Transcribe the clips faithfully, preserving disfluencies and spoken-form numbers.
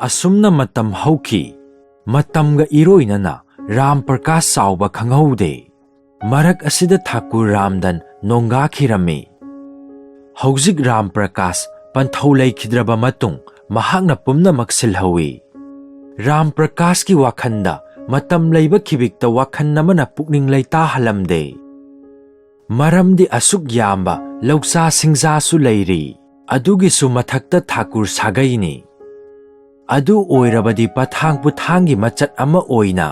ꯑꯁꯨꯝꯅ ꯃꯇꯝ ꯍꯧꯈꯤ꯫ ꯃꯇꯝꯒ ꯏꯔꯣꯏꯅꯅ ꯔꯥꯝ ꯄ꯭ꯔꯀꯥꯁ ꯆꯥꯎꯕ ꯈꯪꯍꯧꯗꯦ꯫ ꯃꯔꯛ ꯑꯁꯤꯗ ꯊꯥꯀꯨꯔ ꯔꯥꯝꯗꯟ ꯅꯣꯡꯒꯥꯈꯤꯔꯝꯃꯤ꯫ ꯍꯧꯖꯤꯛ ꯔꯥꯝ ꯄ꯭ꯔꯀꯥꯁ ꯄꯟꯊꯧ ꯂꯩꯈꯤꯗ꯭ꯔꯕ ꯃꯇꯨꯡ ꯃꯍꯥꯛꯅ ꯄꯨꯝꯅꯃꯛ ꯁꯤꯜꯍꯧꯏ꯫ ꯔꯥꯝ ꯄ꯭ꯔꯀꯥꯁꯀꯤ ꯋꯥꯈꯟꯗ ꯃꯇꯝ ꯂꯩꯕ ꯈꯤꯕꯤꯛꯇ ꯋꯥꯈꯟ ꯑꯃꯅ ꯄꯨꯛꯅꯤꯡ ꯂꯩꯇꯥꯍꯜꯂꯝꯗꯦ꯫ ꯃꯔꯝꯗꯤ ꯑꯁꯨꯛ ꯌꯥꯝꯕ ꯂꯧꯁꯥ ꯁꯤꯡꯖꯥꯁꯨ ꯂꯩꯔꯤ꯫ ꯑꯗꯨꯒꯤꯁꯨ ꯃꯊꯛꯇ ꯊꯥꯀꯨꯔ ꯁꯥꯒꯩꯅꯤ꯫ ꯑꯗꯨ ꯑꯣꯏꯔꯕꯗꯤ ꯄꯊꯥꯡ ꯄꯨꯊꯥꯡꯒꯤ ꯃꯆꯠ ꯑꯃ ꯑꯣꯏꯅ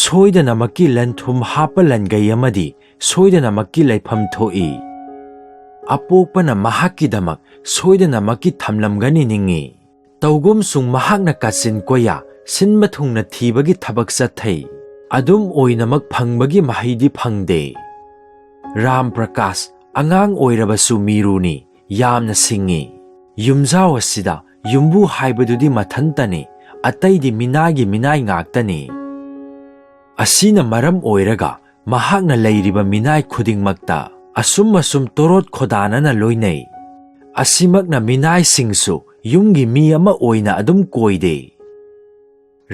ꯁꯣꯏꯗꯅꯃꯛꯀꯤ ꯂꯟ ꯊꯨꯝ ꯍꯥꯞꯄ ꯂꯟꯒꯩ ꯑꯃꯗꯤ ꯁꯣꯏꯗꯅꯃꯛꯀꯤ ꯂꯩꯐꯝ ꯊꯣꯛꯏ꯫ ꯑꯄꯣꯛꯄꯅ ꯃꯍꯥꯛꯀꯤꯗꯃꯛ ꯁꯣꯏꯗꯅꯃꯛꯀꯤ ꯊꯝꯂꯝꯒꯅꯤ ꯅꯤꯡꯏ꯫ ꯇꯧꯒꯨꯝꯁꯨꯡ ꯃꯍꯥꯛꯅ ꯀꯥꯆꯤꯟ ꯀꯣꯌꯥ ꯁꯤꯟꯕ ꯊꯨꯡꯅ ꯊꯤꯕꯒꯤ ꯊꯕꯛ ꯆꯠꯊꯩ꯫ ꯑꯗꯨꯝ ꯑꯣꯏꯅꯃꯛ ꯐꯪꯕꯒꯤ ꯃꯍꯩꯗꯤ ꯐꯪꯗꯦ꯫ ꯔꯥꯝ ꯄ꯭ꯔꯀꯥꯁ ꯑꯉꯥꯡ ꯑꯣꯏꯔꯕꯁꯨ ꯃꯤꯔꯨꯅꯤ, ꯌꯥꯝꯅ ꯁꯤꯡꯉꯤ꯫ ꯌꯨꯝꯖꯥꯎ ꯑꯁꯤꯗ ꯌꯨꯝꯕꯨ ꯍꯥꯏꯕꯗꯨꯗꯤ ꯃꯊꯟꯇꯅꯤ, ꯑꯇꯩꯗꯤ ꯃꯤꯅꯥꯏꯒꯤ ꯃꯤꯅꯥꯏ ꯉꯥꯛꯇꯅꯤ꯫ ꯑꯁꯤꯅ ꯃꯔꯝ ꯑꯣꯏꯔꯒ ꯃꯍꯥꯛꯅ ꯂꯩꯔꯤꯕ ꯃꯤꯅꯥꯏ ꯈꯨꯗꯤꯡꯃꯛꯇ ꯑꯁꯨꯝ ꯑꯁꯨꯝ ꯇꯣꯔꯣꯠ ꯈꯣꯗꯥꯅꯅ ꯂꯣꯏꯅꯩ꯫ ꯑꯁꯤꯃꯛꯅ ꯃꯤꯅꯥꯏꯁꯤꯡꯁꯨ ꯌꯨꯝꯒꯤ ꯃꯤ ꯑꯃ ꯑꯣꯏꯅ ꯑꯗꯨꯝ ꯀꯣꯏꯗꯦ꯫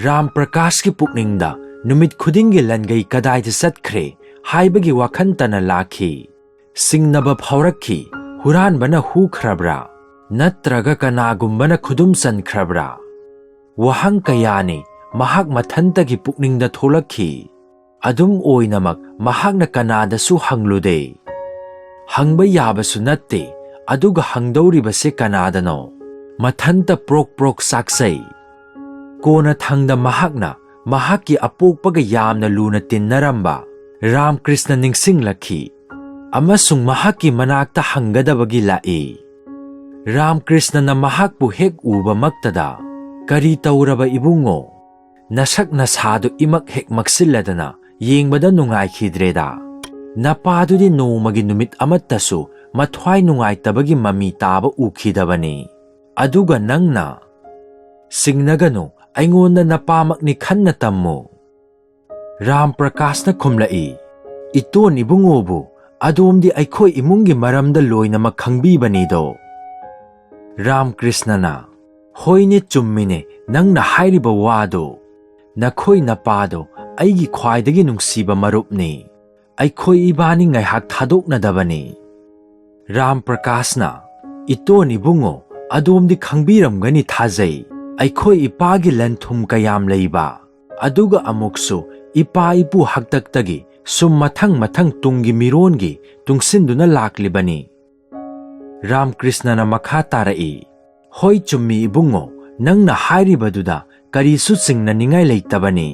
ꯔꯥꯝ ꯄ꯭ꯔꯀꯥꯁꯀꯤ ꯄꯨꯛꯅꯤꯡꯗ ꯅꯨꯃꯤꯠ ꯈꯨꯗꯤꯡꯒꯤ ꯂꯟꯒꯩ ꯀꯗꯥꯏꯗ ꯆꯠꯈ꯭ꯔꯦ ꯍꯥꯏꯕꯒꯤ ꯋꯥꯈꯟꯇꯅ ꯂꯥꯛꯈꯤ꯫ ꯆꯤꯡꯅꯕ ꯐꯥꯎꯔꯛꯈꯤ, ꯍꯨꯔꯥꯟꯕꯅ ꯍꯨꯈ꯭ꯔꯕ꯭ꯔꯥ? ꯅꯠꯇ꯭ꯔꯒ ꯀꯅꯥꯒꯨꯝꯕꯅ ꯈꯨꯗꯨꯝ ꯆꯟꯈ꯭ꯔꯕ꯭ꯔꯥ? ꯋꯥꯍꯪ ꯀꯌꯥꯅꯤ ꯃꯍꯥꯛ ꯃꯊꯟꯇꯒꯤ ꯄꯨꯛꯅꯤꯡꯗ ꯊꯣꯛꯂꯛꯈꯤ꯫ ꯑꯗꯨꯝ ꯑꯣꯏꯅꯃꯛ ꯃꯍꯥꯛꯅ ꯀꯅꯥꯗꯁꯨ ꯍꯪꯂꯨꯗꯦ꯫ ꯍꯪꯕ ꯌꯥꯕꯁꯨ ꯅꯠꯇꯦ, ꯑꯗꯨꯒ ꯍꯪꯗꯧꯔꯤꯕꯁꯦ ꯀꯅꯥꯗꯅꯣ? ꯃꯊꯟꯇ ꯄ꯭ꯔꯣꯛ ꯄ꯭ꯔꯣꯛ ꯆꯥꯛꯆꯩ꯫ ꯀꯣꯟꯅ ꯊꯪꯗ ꯃꯍꯥꯛꯅ ꯃꯍꯥꯛꯀꯤ ꯑꯄꯣꯛꯄꯒ ꯌꯥꯝꯅ ꯂꯨꯅ ꯇꯤꯟꯅꯔꯝꯕ ꯔꯥꯝꯀ꯭ꯔꯤꯁꯅ ꯅꯤꯡꯁꯤꯡꯂꯛꯈꯤ ꯑꯃꯁꯨꯡ ꯃꯍꯥꯛꯀꯤ ꯃꯅꯥꯛꯇ ꯍꯪꯒꯗꯕꯒꯤ ꯂꯥꯛꯏ꯫ ꯔꯥꯝꯀ꯭ꯔꯤꯁꯅꯅ ꯃꯍꯥꯛꯄꯨ ꯍꯦꯛ ꯎꯕꯃꯛꯇꯗ, "ꯀꯔꯤ ꯇꯧꯔꯕ ꯏꯕꯨꯡꯉꯣ? ꯅꯁꯛ ꯅꯁꯥꯗꯨ ꯏꯃꯛ ꯍꯦꯛ ꯃꯛꯁꯤꯜꯂꯗꯅ ꯌꯦꯡꯕꯗ ꯅꯨꯡꯉꯥꯏꯈꯤꯗ꯭ꯔꯦꯗ꯫ ꯅꯄꯥꯗꯨꯗꯤ ꯅꯣꯡꯃꯒꯤ ꯅꯨꯃꯤꯠ ꯑꯃꯠꯇꯁꯨ ꯃꯊ꯭ꯋꯥꯏ ꯅꯨꯡꯉꯥꯏꯇꯕꯒꯤ ꯃꯃꯤ ꯇꯥꯕ ꯎꯈꯤꯗꯕꯅꯤ꯫ ꯑꯗꯨꯒ ꯅꯪꯅ?" "ꯆꯤꯡꯅꯒꯅꯨ, ꯑꯩꯉꯣꯟꯗ ꯅꯄꯥꯃꯛꯅꯤ ꯈꯟꯅ ꯇꯝꯃꯨ꯫" ꯔꯥꯝ ꯄ꯭ꯔꯀꯥꯁꯅ ꯈꯨꯝꯂꯛꯏ, "ꯏꯇꯣꯟ ꯏꯕꯨꯡꯉꯣꯕꯨ ꯑꯗꯣꯝꯗꯤ ꯑꯩꯈꯣꯏ ꯏꯃꯨꯡꯒꯤ ꯃꯔꯝꯗ ꯂꯣꯏꯅꯃꯛ ꯈꯪꯕꯤꯕꯅꯤꯗꯣ꯫" ꯔꯥꯝꯀ꯭ꯔꯤꯁꯅꯅ, "ꯍꯣꯏꯅꯦ, ꯆꯨꯝꯃꯤꯅꯦ ꯅꯪꯅ ꯍꯥꯏꯔꯤꯕ ꯋꯥꯗꯣ꯫ ꯅꯈꯣꯏ ꯅꯄꯥꯗꯣ ꯑꯩꯒꯤ ꯈ꯭ꯋꯥꯏꯗꯒꯤ ꯅꯨꯡꯁꯤꯕ ꯃꯔꯨꯞꯅꯤ꯫ ꯑꯩꯈꯣꯏ ꯏꯕꯥꯅꯤ ꯉꯥꯏꯍꯥꯛ ꯊꯥꯗꯣꯛꯅꯗꯕꯅꯤ꯫" ꯔꯥꯝ ꯄ꯭ꯔꯀꯥꯁꯅ, "ꯏꯇꯣꯟ ꯏꯕꯨꯡꯉꯣ, ꯑꯗꯣꯝꯗꯤ ꯈꯪꯕꯤꯔꯝꯒꯅꯤ ꯊꯥꯖꯩ, ꯑꯩꯈꯣꯏ ꯏꯄꯥꯒꯤ ꯂꯟ ꯊꯨꯝ ꯀꯌꯥꯝ ꯂꯩꯕ, ꯑꯗꯨꯒ ꯑꯃꯨꯛꯁꯨ ꯏꯄꯥ ꯏꯄꯨ ꯍꯥꯛꯇꯛꯇꯒꯤ ꯁꯨꯝ ꯃꯊꯪ ꯃꯊꯪ ꯇꯨꯡꯒꯤ ꯃꯤꯔꯣꯟꯒꯤ ꯇꯨꯡꯁꯤꯟꯗꯨꯅ ꯂꯥꯛꯂꯤꯕꯅꯤ꯫" ꯔꯥꯝꯀ꯭ꯔꯤꯁꯅꯅ ꯃꯈꯥ ꯇꯥꯔꯛꯏ, "ꯍꯣꯏ ꯆꯨꯝꯃꯤ ꯏꯕꯨꯡꯉꯣ, ꯅꯪꯅ ꯍꯥꯏꯔꯤꯕꯗꯨꯗ ꯀꯔꯤꯁꯨ ꯆꯤꯡꯅꯅꯤꯡꯉꯥꯏ ꯂꯩꯇꯕꯅꯤ꯫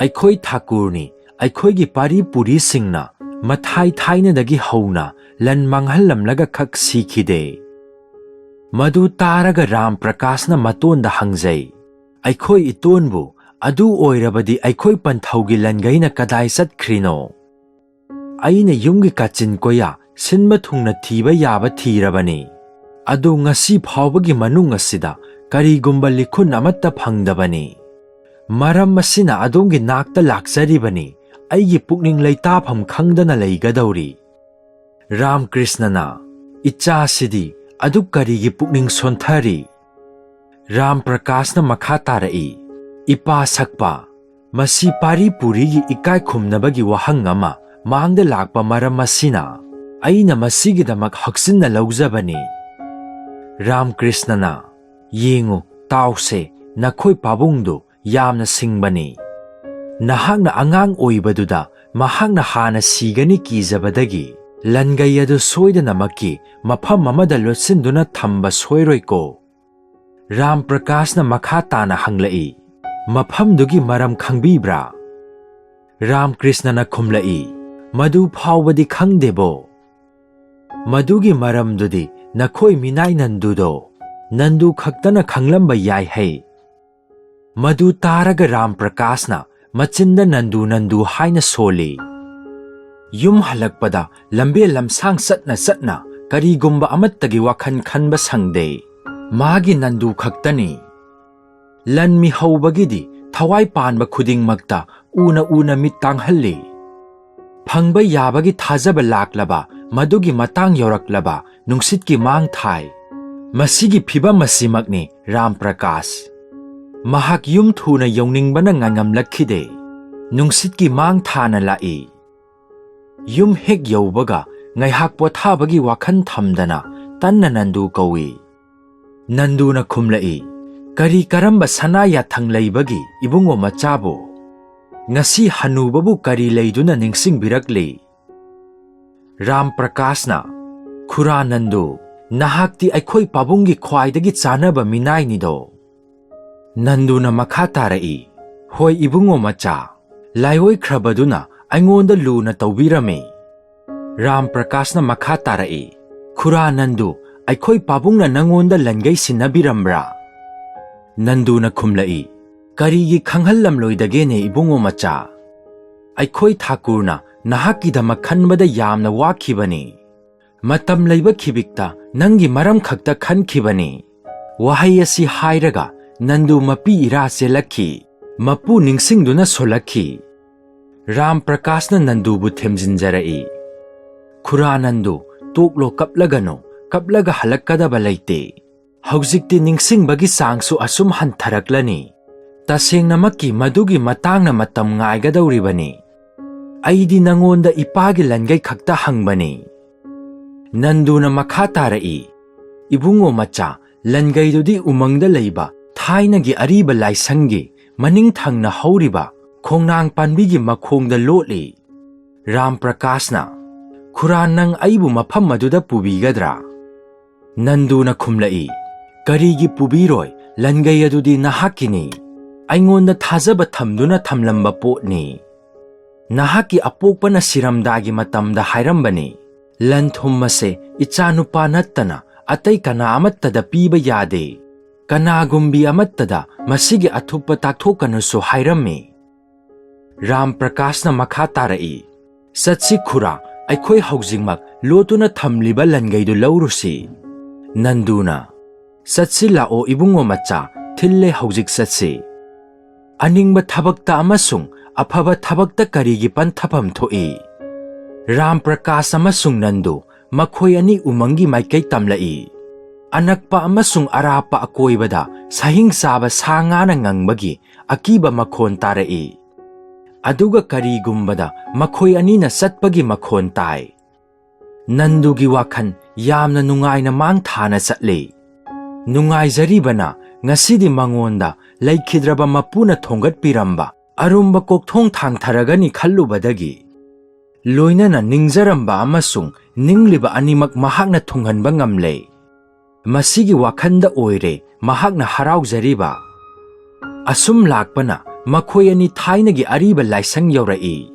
ꯑꯩꯈꯣꯏ ꯊꯥꯀꯨꯔꯅꯤ, ꯑꯩꯈꯣꯏꯒꯤ ꯄꯥꯔꯤ ꯄꯨꯔꯤꯁꯤꯡꯅ ꯃꯊꯥꯏ ꯊꯥꯏꯅꯗꯒꯤ ꯍꯧꯅ ꯂꯟ ꯃꯥꯡꯍꯜꯂꯝꯂꯒ ꯈꯛ ꯁꯤꯈꯤꯗꯦ꯫" ꯃꯗꯨ ꯇꯥꯔꯒ ꯔꯥꯝ ꯄ꯭ꯔꯀꯥꯁꯅ ꯃꯇꯣꯟꯗ ꯍꯪꯖꯩ, "ꯑꯩꯈꯣꯏ ꯏꯇꯣꯟꯕꯨ ꯑꯗꯨ ꯑꯣꯏꯔꯕꯗꯤ ꯑꯩꯈꯣꯏ ꯄꯟꯊꯧꯒꯤ ꯂꯟꯒꯩꯅ ꯀꯗꯥꯏ ꯆꯠꯈ꯭ꯔꯤꯅꯣ? ꯑꯩꯅ ꯌꯨꯝꯒꯤ ꯀꯥꯆꯤꯟ ꯀꯣꯌꯥ ꯁꯤꯟꯕ ꯊꯨꯡꯅ ꯊꯤꯕ ꯌꯥꯕ ꯊꯤꯔꯕꯅꯤ꯫ ꯑꯗꯨ ꯉꯁꯤ ꯐꯥꯎꯕꯒꯤ ꯃꯅꯨꯡ ꯑꯁꯤꯗ ꯀꯔꯤꯒꯨꯝꯕ ꯂꯤꯈꯨꯟ ꯑꯃꯠꯇ ꯐꯪꯗꯕꯅꯤ꯫ ꯃꯔꯝ ꯑꯁꯤꯅ ꯑꯗꯣꯝꯒꯤ ꯅꯥꯛꯇ ꯂꯥꯛꯆꯔꯤꯕꯅꯤ, ꯑꯩꯒꯤ ꯄꯨꯛꯅꯤꯡ ꯂꯩꯇꯥꯐꯝ ꯈꯪꯗꯅ ꯂꯩꯒꯗꯧꯔꯤ꯫" ꯔꯥꯝꯀ꯭ꯔꯤꯁꯅꯅ, "ꯏꯆꯥꯁꯤꯗꯤ ꯑꯗꯨꯛ ꯀꯔꯤꯒꯤ ꯄꯨꯛꯅꯤꯡ ꯁꯣꯟꯊꯔꯤ?" ꯔꯥꯝ ꯄ꯭ꯔꯀꯥꯁꯅ ꯃꯈꯥ ꯇꯥꯔꯛꯏ, "ꯏꯄꯥ ꯁꯛꯄ, ꯃꯁꯤ ꯄꯥꯔꯤ ꯄꯨꯔꯤꯒꯤ ꯏꯀꯥꯏ ꯈꯨꯝꯅꯕꯒꯤ ꯋꯥꯍꯪ ꯑꯃ ꯃꯥꯡꯗ ꯂꯥꯛꯄ ꯃꯔꯝ ꯑꯁꯤꯅ ꯑꯩꯅ ꯃꯁꯤꯒꯤꯗꯃꯛ ꯍꯛꯆꯤꯟꯅ ꯂꯧꯖꯕꯅꯤ꯫" ꯔꯥꯝꯀ꯭ꯔꯤꯁꯅꯅ, "ꯌꯦꯡꯉꯨ, ꯇꯥꯎꯁꯦ, ꯅꯈꯣꯏ ꯄꯥꯕꯨꯡꯗꯨ ꯌꯥꯝꯅ ꯁꯤꯡꯕꯅꯤ꯫ ꯅꯍꯥꯛꯅ ꯑꯉꯥꯡ ꯑꯣꯏꯕꯗꯨꯗ ꯃꯍꯥꯛꯅ ꯍꯥꯟꯅ ꯁꯤꯒꯅꯤ ꯀꯤꯖꯕꯗꯒꯤ ꯂꯟꯒꯩ ꯑꯗꯨ ꯁꯣꯏꯗꯅꯃꯛꯀꯤ ꯃꯐꯝ ꯑꯃꯗ ꯂꯣꯠꯁꯤꯟꯗꯨꯅ ꯊꯝꯕ ꯁꯣꯏꯔꯣꯏꯀꯣ꯫" ꯔꯥꯝ ꯄ꯭ꯔꯀꯥꯁꯅ ꯃꯈꯥ ꯇꯥꯅ ꯍꯪꯂꯛꯏ, "ꯃꯐꯝꯗꯨꯒꯤ ꯃꯔꯝ ꯈꯪꯕꯤꯕ꯭ꯔꯥ?" ꯔꯥꯝꯀ꯭ꯔꯤꯁꯅꯅ ꯈꯨꯝꯂꯛꯏ, "ꯃꯗꯨ ꯐꯥꯎꯕꯗꯤ ꯈꯪꯗꯦꯕꯣ꯫ ꯃꯗꯨꯒꯤ ꯃꯔꯝꯗꯨꯗꯤ ꯅꯈꯣꯏ ꯃꯤꯅꯥꯏ ꯅꯟꯗꯨꯗꯣ, ꯅꯟꯗꯨ ꯈꯛꯇꯅ ꯈꯪꯂꯝꯕ ꯌꯥꯏ ꯍꯩ꯫" ꯃꯗꯨ ꯇꯥꯔꯒ ꯔꯥꯝ ꯄ꯭ꯔꯀꯥꯁꯅ ꯃꯆꯤꯟꯗ "ꯅꯟꯗꯨ, ꯅꯟꯗꯨ" ꯍꯥꯏꯅ ꯁꯣꯜꯂꯤ꯫ ꯌꯨꯝ ꯍꯜꯂꯛꯄꯗ ꯂꯝꯕꯦꯜ ꯂꯝꯁꯥꯡ ꯆꯠꯅ ꯆꯠꯅ ꯀꯔꯤꯒꯨꯝꯕ ꯑꯃꯠꯇꯒꯤ ꯋꯥꯈꯜ ꯈꯟꯕ ꯁꯪꯗꯦ꯫ ꯃꯥꯒꯤ ꯅꯟꯗꯨ ꯈꯛꯇꯅꯤ꯫ ꯂꯟꯃꯤ ꯍꯧꯕꯒꯤꯗꯤ ꯊꯋꯥꯏ ꯄꯥꯟꯕ ꯈꯨꯗꯤꯡꯃꯛꯇ ꯎꯅ ꯎꯅ ꯃꯤꯠ ꯇꯥꯡꯍꯜꯂꯤ꯫ ꯐꯪꯕ ꯌꯥꯕꯒꯤ ꯊꯥꯖꯕ ꯂꯥꯛꯂꯕ, ꯃꯗꯨꯒꯤ ꯃꯇꯥꯡ ꯌꯧꯔꯛꯂꯕ ꯅꯨꯡꯁꯤꯠꯀꯤ ꯃꯥꯡ ꯊꯥꯏ꯫ ꯃꯁꯤꯒꯤ ꯐꯤꯚꯝ ꯑꯁꯤꯃꯛꯅꯤ ꯔꯥꯝ ꯄ꯭ꯔꯀꯥꯁ꯫ ꯃꯍꯥꯛ ꯌꯨꯝ ꯊꯨꯅ ꯌꯧꯅꯤꯡꯕꯅ ꯉꯥꯏꯉꯝꯂꯛꯈꯤꯗꯦ꯫ ꯅꯨꯡꯁꯤꯠꯀꯤ ꯃꯥꯡ ꯊꯥꯅ ꯂꯥꯛꯏ꯫ ꯌꯨꯝ ꯍꯦꯛ ꯌꯧꯕꯒ ꯉꯥꯏꯍꯥꯛ ꯄꯣꯊꯥꯕꯒꯤ ꯋꯥꯈꯜ ꯊꯝꯗꯅ ꯇꯟꯅ ꯅꯟꯗꯨ ꯀꯧꯏ꯫ ꯅꯟꯗꯨꯅ ꯈꯨꯝꯂꯛꯏ, "ꯀꯔꯤ ꯀꯔꯝꯕ ꯁꯅꯥ ꯌꯥꯊꯪ ꯂꯩꯕꯒꯤ ꯏꯕꯨꯡꯉꯣ ꯃꯆꯥꯕꯨ? ꯉꯁꯤ ꯍꯅꯨꯕꯕꯨ ꯀꯔꯤ ꯂꯩꯗꯨꯅ ꯅꯤꯡꯁꯤꯡꯕꯤꯔꯛꯂꯤ?" ꯔꯥꯝ ꯄ꯭ꯔꯀꯥꯁꯅ, "ꯈꯨꯔꯥ ꯅꯟꯗꯨ, ꯅꯍꯥꯛꯇꯤ ꯑꯩꯈꯣꯏ ꯄꯥꯕꯨꯡꯒꯤ ꯈ꯭ꯋꯥꯏꯗꯒꯤ ꯆꯥꯅꯕ ꯃꯤꯅꯥꯏꯅꯤꯗꯣ?" ꯅꯟꯗꯨꯅ ꯃꯈꯥ ꯇꯥꯔꯛꯏ, "ꯍꯣꯏ ꯏꯕꯨꯡꯉꯣ ꯃꯆꯥ, ꯂꯥꯏꯑꯣꯏꯈ꯭ꯔꯕꯗꯨꯅ ꯑꯩꯉꯣꯟꯗ ꯂꯨꯅ ꯇꯧꯕꯤꯔꯝꯃꯤ꯫" ꯔꯥꯝ ꯄ꯭ꯔꯀꯥꯁꯅ ꯃꯈꯥ ꯇꯥꯔꯛꯏ, "ꯈꯨꯔꯥ ꯅꯟꯗꯨ, ꯑꯩꯈꯣꯏ ꯄꯥꯕꯨꯡꯅ ꯅꯪꯉꯣꯟꯗ ꯂꯟꯒꯩ ꯁꯤꯟꯅꯕꯤꯔꯝꯕ꯭ꯔꯥ?" ꯅꯟꯗꯨꯅ ꯈꯨꯝꯂꯛꯏ, "ꯀꯔꯤꯒꯤ ꯈꯪꯍꯜꯂꯝꯂꯣꯏꯗꯒꯦꯅꯦ ꯏꯕꯨꯡꯉꯣ ꯃꯆꯥ? ꯑꯩꯈꯣꯏ ꯊꯥꯀꯨꯔꯅ ꯅꯍꯥꯛꯀꯤꯗꯃꯛ ꯈꯟꯕꯗ ꯌꯥꯝꯅ ꯋꯥꯈꯤꯕꯅꯤ꯫ ꯃꯇꯝ ꯂꯩꯕ ꯈꯤꯕꯤꯛꯇ ꯅꯪꯒꯤ ꯃꯔꯝ ꯈꯛꯇ ꯈꯟꯈꯤꯕꯅꯤ꯫" ꯋꯥꯍꯩ ꯑꯁꯤ ꯍꯥꯏꯔꯒ ꯅꯟꯗꯨ ꯃꯄꯤ ꯏꯔꯥ ꯆꯦꯜꯂꯛꯈꯤ꯫ ꯃꯄꯨ ꯅꯤꯡꯁꯤꯡꯗꯨꯅ ꯁꯣꯜꯂꯛꯈꯤ꯫ ꯔꯥꯝ ꯄ꯭ꯔꯀꯥꯁꯅ ꯅꯟꯗꯨꯕꯨ ꯊꯦꯝꯖꯤꯟꯖꯔꯛꯏ꯫ "ꯈꯨꯔꯥ ꯅꯟꯗꯨ, ꯇꯣꯛꯂꯣ, ꯀꯞꯂꯒꯅꯨ, ꯀꯞꯂꯒ ꯍꯜꯂꯛꯀꯗꯕ ꯂꯩꯇꯦ꯫ ꯍꯧꯖꯤꯛꯇꯤ ꯅꯤꯡꯁꯤꯡꯕꯒꯤ ꯆꯥꯡꯁꯨ ꯑꯁꯨꯝ ꯍꯟꯊꯔꯛꯂꯅꯤ꯫ ꯇꯁꯦꯡꯅꯃꯛꯀꯤ ꯃꯗꯨꯒꯤ ꯃꯇꯥꯡꯅ ꯃꯇꯝ ꯉꯥꯏꯒꯗꯧꯔꯤꯕꯅꯤ꯫ ꯑꯩꯗꯤ ꯅꯉꯣꯟꯗ ꯏꯄꯥꯒꯤ ꯂꯟꯒꯩ ꯈꯛꯇ ꯍꯪꯕꯅꯤ꯫" ꯅꯟꯗꯨꯅ ꯃꯈꯥ ꯇꯥꯔꯛꯏ, "ꯏꯕꯨꯡꯉꯣ ꯃꯆꯥ, ꯂꯟꯒꯩꯗꯨꯗꯤ ꯎꯃꯪꯗ ꯂꯩꯕ ꯊꯥꯏꯅꯒꯤ ꯑꯔꯤꯕ ꯂꯥꯏꯁꯪꯒꯤ ꯃꯅꯤꯡ ꯊꯪꯅ ꯍꯧꯔꯤꯕ ꯈꯣꯡꯅꯥꯡ ꯄꯥꯟꯕꯤꯒꯤ ꯃꯈꯣꯡꯗ ꯂꯣꯠꯂꯤ꯫" ꯔꯥꯝ ꯄ꯭ꯔꯀꯥꯁꯅ, "ꯈꯨꯔꯥ, ꯅꯪ ꯑꯩꯕꯨ ꯃꯐꯝ ꯑꯗꯨꯗ ꯄꯨꯕꯤꯒꯗ꯭ꯔꯥ?" ꯅꯟꯗꯨꯅ ꯈꯨꯝꯂꯛꯏ, "ꯀꯔꯤꯒꯤ ꯄꯨꯕꯤꯔꯣꯏ? ꯂꯟꯒꯩ ꯑꯗꯨꯗꯤ ꯅꯍꯥꯛꯀꯤꯅꯤ꯫ ꯑꯩꯉꯣꯟꯗ ꯊꯥꯖꯕ ꯊꯝꯗꯨꯅ ꯊꯝꯂꯝꯕ ꯄꯣꯠꯅꯤ꯫ ꯅꯍꯥꯛꯀꯤ ꯑꯄꯣꯛꯄꯅ ꯁꯤꯔꯝꯗꯥꯏꯒꯤ ꯃꯇꯝꯗ ꯍꯥꯏꯔꯝꯕꯅꯤ, 'ꯂꯟ ꯊꯨꯝ ꯑꯁꯦ ꯏꯆꯥꯅꯨꯄꯥ ꯅꯠꯇꯅ ꯑꯇꯩ ꯀꯅꯥ ꯑꯃꯠꯇꯗ ꯄꯤꯕ ꯌꯥꯗꯦ꯫ ꯀꯅꯥꯒꯨꯝꯕꯤ ꯑꯃꯠꯇꯗ ꯃꯁꯤꯒꯤ ꯑꯊꯨꯞꯄ ꯇꯥꯛꯊꯣꯛꯀꯅꯨꯁꯨ' ꯍꯥꯏꯔꯝꯃꯤ꯫" ꯔꯥꯝ ꯄ꯭ꯔꯀꯥꯁꯅ ꯃꯈꯥ ꯇꯥꯔꯛꯏ, "ꯆꯠꯁꯤ ꯈꯨꯔꯥ, ꯑꯩꯈꯣꯏ ꯍꯧꯖꯤꯛꯃꯛ ꯂꯣꯠꯇꯨꯅ ꯊꯝꯂꯤꯕ ꯂꯟꯒꯩꯗꯨ ꯂꯧꯔꯨꯁꯤ꯫" ꯅꯟꯗꯨꯅ, "ꯆꯠꯁꯤ ꯂꯥꯛꯑꯣ ꯏꯕꯨꯡꯉꯣ ꯃꯆꯥ, ꯊꯤꯜꯂꯦ, ꯍꯧꯖꯤꯛ ꯆꯠꯁꯤ꯫ ꯑꯅꯤꯡꯕ ꯊꯕꯛꯇ ꯑꯃꯁꯨꯡ ꯑꯐꯕ ꯊꯕꯛꯇ ꯀꯔꯤꯒꯤ ꯄꯟꯊꯐꯝ ꯊꯣꯛꯏ?" ꯔꯥꯝ ꯄ꯭ꯔꯀꯥꯁ ꯑꯃꯁꯨꯡ ꯅꯟꯗꯨ ꯃꯈꯣꯏ ꯑꯅꯤ ꯎꯃꯪꯒꯤ ꯃꯥꯏꯀꯩ ꯇꯝꯂꯛꯏ꯫ ꯑꯅꯛꯄ ꯑꯃꯁꯨꯡ ꯑꯔꯥꯞꯄ ꯑꯀꯣꯏꯕꯗ ꯁꯥꯍꯤꯡ ꯆꯥꯕ ꯁꯥ ꯉꯥꯅ ꯉꯪꯕꯒꯤ ꯑꯀꯤꯕ ꯃꯈꯣꯟ ꯇꯥꯔꯛꯏ꯫ ꯑꯗꯨꯒ ꯀꯔꯤꯒꯨꯝꯕꯗ ꯃꯈꯣꯏ ꯑꯅꯤꯅ ꯆꯠꯄꯒꯤ ꯃꯈꯣꯟ ꯇꯥꯏ꯫ ꯅꯟꯗꯨꯒꯤ ꯋꯥꯈꯜ ꯌꯥꯝꯅ ꯅꯨꯡꯉꯥꯏꯅ ꯃꯥꯡ ꯊꯥꯅ ꯆꯠꯂꯤ꯫ ꯅꯨꯡꯉꯥꯏꯖꯔꯤꯕꯅ ꯉꯁꯤꯗꯤ ꯃꯉꯣꯟꯗ ꯂꯩꯈꯤꯗ꯭ꯔꯕ ꯃꯄꯨꯅ ꯊꯣꯡꯒꯠꯄꯤꯔꯝꯕ ꯑꯔꯨꯝꯕ ꯀꯣꯛꯊꯣꯡ ꯊꯥꯡꯊꯔꯒꯅꯤ ꯈꯜꯂꯨꯕꯗꯒꯤ, ꯂꯣꯏꯅꯅ ꯅꯤꯡꯖꯔꯝꯕ ꯑꯃꯁꯨꯡ ꯅꯤꯡꯂꯤꯕ ꯑꯅꯤꯃꯛ ꯃꯍꯥꯛꯅ ꯊꯨꯡꯍꯟꯕ ꯉꯝꯂꯦ꯫ ꯃꯁꯤꯒꯤ ꯋꯥꯈꯜꯗ ꯑꯣꯏꯔꯦ ꯃꯍꯥꯛꯅ ꯍꯔꯥꯎꯖꯔꯤꯕ꯫ ꯑꯁꯨꯝ ꯂꯥꯛꯄꯅ ꯃꯈꯣꯏ ꯑꯅꯤ ꯊꯥꯏꯅꯒꯤ ꯑꯔꯤꯕ ꯂꯥꯏꯁꯪ ꯌꯧꯔꯛꯏ꯫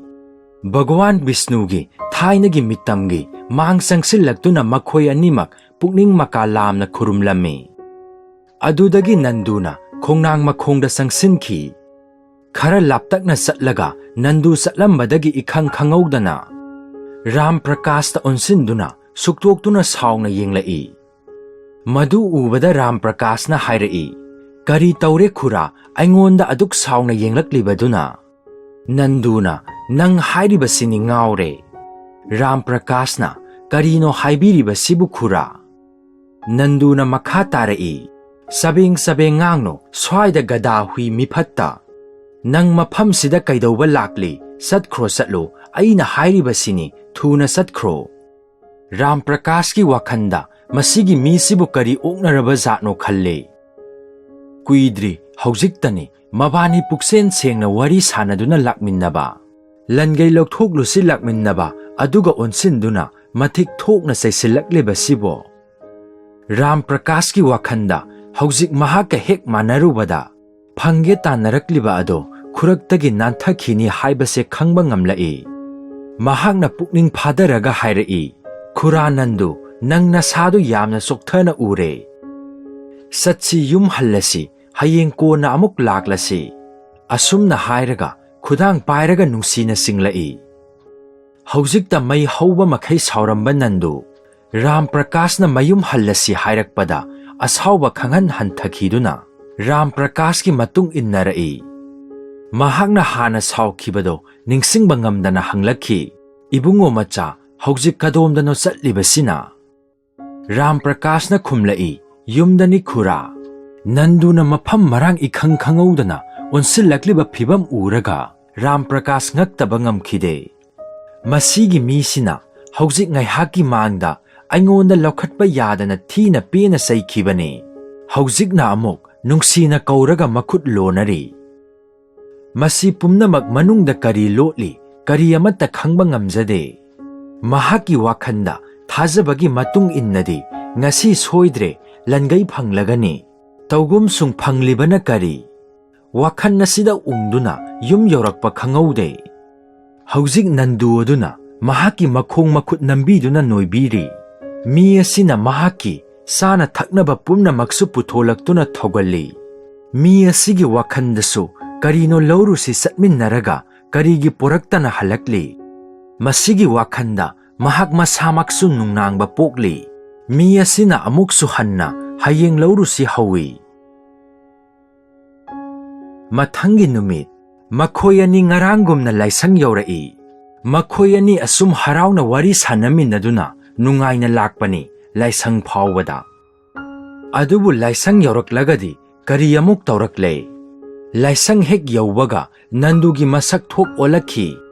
ꯚꯒꯋꯥꯟ ꯕꯤꯁꯅꯨꯒꯤ ꯊꯥꯏꯅꯒꯤ ꯃꯤꯇꯝꯒꯤ ꯃꯥꯡ ꯆꯪꯁꯤꯜꯂꯛꯇꯨꯅ ꯃꯈꯣꯏ ꯑꯅꯤꯃꯛ ꯄꯨꯛꯅꯤꯡ ꯃꯀꯥ ꯂꯥꯝꯅ ꯈꯨꯔꯨꯝꯂꯝꯃꯤ꯫ ꯑꯗꯨꯗꯒꯤ ꯅꯟꯗꯨꯅ ꯈꯣꯡꯅꯥꯡ ꯃꯈꯣꯡꯗ ꯆꯪꯁꯤꯟꯈꯤ꯫ ꯈꯔ ꯂꯥꯞꯇꯛꯅ ꯆꯠꯂꯒ ꯅꯟꯗꯨ ꯆꯠꯂꯝꯕꯗꯒꯤ ꯏꯈꯪ ꯈꯪꯍꯧꯗꯅ ꯔꯥꯝ ꯄ꯭ꯔꯀꯥꯁꯇ ꯑꯣꯟꯁꯤꯟꯗꯨꯅ ꯁꯨꯛꯇꯣꯛꯇꯨꯅ ꯁꯥꯎꯅ ꯌꯦꯡꯂꯛꯏ꯫ ꯃꯗꯨ ꯎꯕꯗ ꯔꯥꯝ ꯄ꯭ꯔꯀꯥꯁꯅ ꯍꯥꯏꯔꯛꯏ, "ꯀꯔꯤ ꯇꯧꯔꯦ ꯈꯨꯔꯥ, ꯑꯩꯉꯣꯟꯗ ꯑꯗꯨꯛ ꯁꯥꯎꯅ ꯌꯦꯡꯂꯛꯂꯤꯕꯗꯨꯅ?" ꯅꯟꯗꯨꯅ, "ꯅꯪ ꯍꯥꯏꯔꯤꯕꯁꯤꯅꯤ ꯉꯥꯎꯔꯦ꯫" ꯔꯥꯝ ꯄ꯭ꯔꯀꯥꯁꯅ, "ꯀꯔꯤꯅꯣ ꯍꯥꯏꯕꯤꯔꯤꯕꯁꯤꯕꯨ ꯈꯨꯔꯥ?" ꯅꯟꯗꯨꯅ ꯃꯈꯥ ꯇꯥꯔꯛꯏ, "ꯆꯕꯦꯡ ꯆꯕꯦꯡ ꯉꯥꯡꯅꯣ, ꯁ꯭ꯋꯥꯏꯗ ꯒꯗꯥ ꯍꯨꯏ ꯃꯤꯐꯠꯇ꯫ ꯅꯪ ꯃꯐꯝꯁꯤꯗ ꯀꯩꯗꯧꯕ ꯂꯥꯛꯂꯤ? ꯆꯠꯈ꯭ꯔꯣ ꯆꯠꯂꯣ, ꯑꯩꯅ ꯍꯥꯏꯔꯤꯕꯁꯤꯅꯤ, ꯊꯨꯅ ꯆꯠꯈ꯭ꯔꯣ꯫" ꯔꯥꯝ ꯄ꯭ꯔꯀꯥꯁꯀꯤ ꯋꯥꯈꯜꯗ ꯃꯁꯤꯒꯤ ꯃꯤꯁꯤꯕꯨ ꯀꯔꯤ ꯑꯣꯛꯅꯔꯕ ꯖꯥꯠꯅꯣ ꯈꯜꯂꯦ꯫ ꯀꯨꯏꯗ꯭ꯔꯤ ꯍꯧꯖꯤꯛꯇꯅꯤ ꯃꯕꯥꯅꯤ ꯄꯨꯛꯆꯦꯟ ꯁꯦꯡꯅ ꯋꯥꯔꯤ ꯁꯥꯟꯅꯗꯨꯅ ꯂꯥꯛꯃꯤꯟꯅꯕ, ꯂꯟꯒꯩ ꯂꯧꯊꯣꯛꯂꯨꯁꯤ ꯂꯥꯛꯃꯤꯟꯅꯕ, ꯑꯗꯨꯒ ꯑꯣꯟꯁꯤꯟꯗꯨꯅ ꯃꯊꯤꯛ ꯊꯣꯛꯅ ꯆꯩꯁꯤꯜꯂꯛꯂꯤꯕꯁꯤꯕꯣ꯫ ꯔꯥꯝ ꯄ꯭ꯔꯀꯥꯁꯀꯤ ꯋꯥꯈꯜꯗ ꯍꯧꯖꯤꯛ ꯃꯍꯥꯛꯀ ꯍꯦꯛ ꯃꯥꯟꯅꯔꯨꯕꯗ ꯐꯪꯒꯦ ꯇꯥꯟꯅꯔꯛꯂꯤꯕ ꯑꯗꯣ ꯈꯨꯔꯛꯇꯒꯤ ꯅꯥꯟꯊꯈꯤꯅꯤ ꯍꯥꯏꯕꯁꯦ ꯈꯪꯕ ꯉꯝꯂꯛꯏ꯫ ꯃꯍꯥꯛꯅ ꯄꯨꯛꯅꯤꯡ ꯐꯥꯗꯔꯒ ꯍꯥꯏꯔꯛꯏ, "ꯈꯨꯔꯥ ꯅꯟꯗꯨ, ꯅꯪ ꯅꯁꯥꯗꯨ ꯌꯥꯝꯅ ꯆꯣꯛꯊꯅ ꯎꯔꯦ꯫ ꯆꯠꯁꯤ, ꯌꯨꯝ ꯍꯜꯂꯁꯤ, ꯍꯌꯦꯡ ꯀꯣꯟꯅ ꯑꯃꯨꯛ ꯂꯥꯛꯂꯁꯤ꯫" ꯑꯁꯨꯝꯅ ꯍꯥꯏꯔꯒ ꯈꯨꯗꯥꯡ ꯄꯥꯏꯔꯒ ꯅꯨꯡꯁꯤꯅ ꯆꯤꯡꯂꯛꯏ꯫ ꯍꯧꯖꯤꯛꯇ ꯃꯩ ꯍꯧꯕ ꯃꯈꯩ ꯁꯥꯎꯔꯝꯕ ꯅꯟꯗꯨ, ꯔꯥꯝ ꯄ꯭ꯔꯀꯥꯁꯅ ꯃꯌꯨꯝ ꯍꯜꯂꯁꯤ ꯍꯥꯏꯔꯛꯄꯗ ꯑꯁꯥꯎꯕ ꯈꯪꯍꯟ ꯍꯟꯊꯈꯤꯗꯨꯅ ꯔꯥꯝ ꯄ꯭ꯔꯀꯥꯁꯀꯤ ꯃꯇꯨꯡ ꯏꯟꯅꯔꯛꯏ꯫ ꯃꯍꯥꯛꯅ ꯍꯥꯟꯅ ꯁꯥꯎꯈꯤꯕꯗꯣ ꯅꯤꯡꯁꯤꯡꯕ ꯉꯝꯗꯅ ꯍꯪꯂꯛꯈꯤ, "ꯏꯕꯨꯡꯉꯣ ꯃꯆꯥ, ꯍꯧꯖꯤꯛ ꯀꯗꯣꯝꯗꯅꯣ ꯆꯠꯂꯤꯕꯁꯤꯅ?" ꯔꯥꯝ ꯄ꯭ꯔꯀꯥꯁꯅ ꯈꯨꯝꯂꯛꯏ, "ꯌꯨꯝꯗꯅꯤ ꯈꯨꯔꯥ꯫" ꯅꯟꯗꯨꯅ ꯃꯐꯝ ꯃꯔꯥꯡ ꯏꯈꯪ ꯈꯪꯍꯧꯗꯅ ꯑꯣꯟꯁꯤꯜꯂꯛꯂꯤꯕ ꯐꯤꯚꯝ ꯎꯔꯒ ꯔꯥꯝ ꯄ꯭ꯔꯀꯥꯁ ꯉꯛꯇꯕ ꯉꯝꯈꯤꯗꯦ꯫ "ꯃꯁꯤꯒꯤ ꯃꯤꯁꯤꯅ ꯍꯧꯖꯤꯛ ꯉꯥꯏꯍꯥꯛꯀꯤ ꯃꯥꯡꯗ ꯑꯩꯉꯣꯟꯗ ꯂꯧꯈꯠꯄ ꯌꯥꯗꯅ ꯊꯤꯅ ꯄꯦꯅ ꯆꯩꯈꯤꯕꯅꯤ꯫ ꯍꯧꯖꯤꯛꯅ ꯑꯃꯨꯛ ꯅꯨꯡꯁꯤꯅ ꯀꯧꯔꯒ ꯃꯈꯨꯠ ꯂꯣꯟꯅꯔꯤ꯫ ꯃꯁꯤ ꯄꯨꯝꯅꯃꯛ ꯃꯅꯨꯡꯗ ꯀꯔꯤ ꯂꯣꯠꯂꯤ, ꯀꯔꯤ ꯑꯃꯠꯇ ꯈꯪꯕ ꯉꯝꯖꯗꯦ꯫ ꯃꯍꯥꯛꯀꯤ ꯋꯥꯈꯜꯗ ꯊꯥꯖꯕꯒꯤ ꯃꯇꯨꯡ ꯏꯟꯅꯗꯤ ꯉꯁꯤ ꯁꯣꯏꯗ꯭ꯔꯦ ꯂꯟꯒꯩ ꯐꯪꯂꯒꯅꯤ꯫ ꯇꯧꯒꯨꯝꯁꯨꯡ ꯐꯪꯂꯤꯕꯅ ꯀꯔꯤ?" ꯋꯥꯈꯜ ꯑꯁꯤꯗ ꯎꯪꯗꯨꯅ ꯌꯨꯝ ꯌꯧꯔꯛꯄ ꯈꯪꯍꯧꯗꯦ꯫ ꯍꯧꯖꯤꯛ ꯅꯟꯗꯨ ꯑꯗꯨꯅ ꯃꯍꯥꯛꯀꯤ ꯃꯈꯣꯡ ꯃꯈꯨꯠ ꯅꯝꯕꯤꯗꯨꯅ ꯅꯣꯏꯕꯤꯔꯤ꯫ ꯃꯤ ꯑꯁꯤꯅ ꯃꯍꯥꯛꯀꯤ ꯆꯥꯅ ꯊꯛꯅꯕ ꯄꯨꯝꯅꯃꯛꯁꯨ ꯄꯨꯊꯣꯂꯛꯇꯨꯅ ꯊꯧꯒꯜꯂꯤ꯫ ꯃꯤ ꯑꯁꯤꯒꯤ ꯋꯥꯈꯜꯗꯁꯨ ꯀꯔꯤꯅꯣ ꯂꯧꯔꯨꯁꯤ ꯆꯠꯃꯤꯟꯅꯔꯒ ꯀꯔꯤꯒꯤ ꯄꯨꯔꯛꯇꯅ ꯍꯜꯂꯛꯂꯤ? ꯃꯁꯤꯒꯤ ꯋꯥꯈꯜꯗ ꯃꯍꯥꯛ ꯃꯁꯥꯃꯛꯁꯨ ꯅꯨꯡꯅꯥꯡꯕ ꯄꯣꯛꯂꯤ꯫ ꯃꯤ ꯑꯁꯤꯅ ꯑꯃꯨꯛꯁꯨ ꯍꯟꯅ ꯍꯌꯦꯡ ꯂꯧꯔꯨꯁꯤ ꯍꯧꯏ꯫ ꯃꯊꯪꯒꯤ ꯅꯨꯃꯤꯠ, ꯃꯈꯣꯏ ꯑꯅꯤ ꯉꯔꯥꯡꯒꯨꯝꯅ ꯂꯥꯏꯁꯪ ꯌꯧꯔꯛꯏ꯫ ꯃꯈꯣꯏ ꯑꯅꯤ ꯑꯁꯨꯝ ꯍꯔꯥꯎꯅ ꯋꯥꯔꯤ ꯁꯥꯟꯅꯃꯤꯟꯅꯗꯨꯅ ꯅꯨꯡꯉꯥꯏꯅ ꯂꯥꯛꯄꯅꯤ ꯂꯥꯏꯁꯪ ꯐꯥꯎꯕꯗ꯫ ꯑꯗꯨꯕꯨ ꯂꯥꯏꯁꯪ ꯌꯧꯔꯛꯂꯒꯗꯤ ꯀꯔꯤ ꯑꯃꯨꯛ ꯇꯧꯔꯛꯂꯦ? ꯂꯥꯏꯁꯪ ꯍꯦꯛ ꯌꯧꯕꯒ ꯅꯟꯗꯨꯒꯤ ꯃꯁꯛ ꯊꯣꯛ ꯑꯣꯜꯂꯛꯈꯤ꯫